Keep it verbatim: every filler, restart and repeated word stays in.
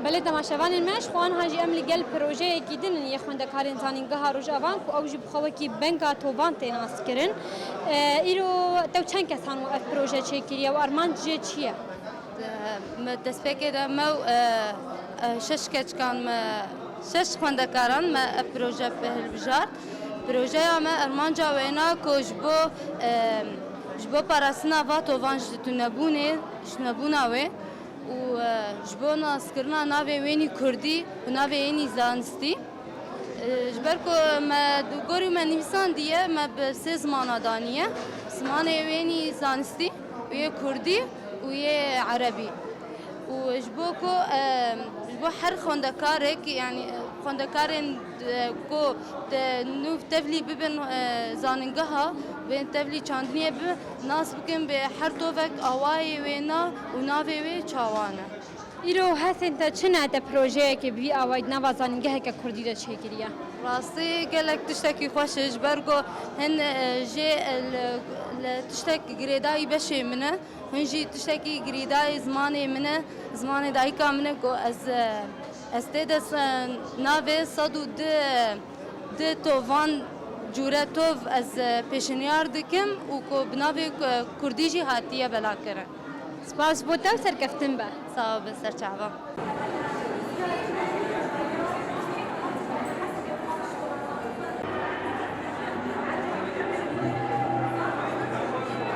Belê temaşevanên me, ji xwe aniha jî em li gel projeyekî din in yê xwendekarên Zanîngeha Rojava ku ew jî bi xwe wekî Benga Tovan tê naskirin. E, îro tew çend kes han û ev proje çêkiriye û armanc jê çi ye? Me destpêkê de me û, e, e, şeş keçikan me, şeş xwendekaran me ev proje hilbijart. Projeya me armanca wêna ku ji bo, e, ji bo parastina va tovan ji tunebûnê, ji tunebûna wê û, e, ji bo naskirina navê wênî kurdî û navê wênî zanistî. E, ji ber ku me di gorî me nivîsandiye, me bi sê zimana daniye. Zimanê wênî zanistî û yê kurdî û yê erebî. Û ji bo ku, e, ji bo her xwendekarek, yanî xwendekarên, e, ku te nû tevlî bibin, e, zanîngeha, bên tevlî çandiniyê bi nas bikin, bê her tovek awayê wê na û navê wê çawa ne. Îro hestên te çi ne te projeyekê bi vî awayî di nava zanîngeheke kurdî de çêkiriye? Rastî gelek tiştekî xweş e, ji ber ku hin, e, jê, e, li, li tiştek girêdayî beşê min e. Hûn jî tiştekî girîdayî zimanê min e, zimanê dayika min e ku ez, e, ez tê de se-, navê sed û du, du tovan cûre tov ez, e, pêşinyar dikim û ku bi navê, e, kurdî jî hatiye belakirin. Spas bo te û serkeftin be. Sağ ol, bi ser çava.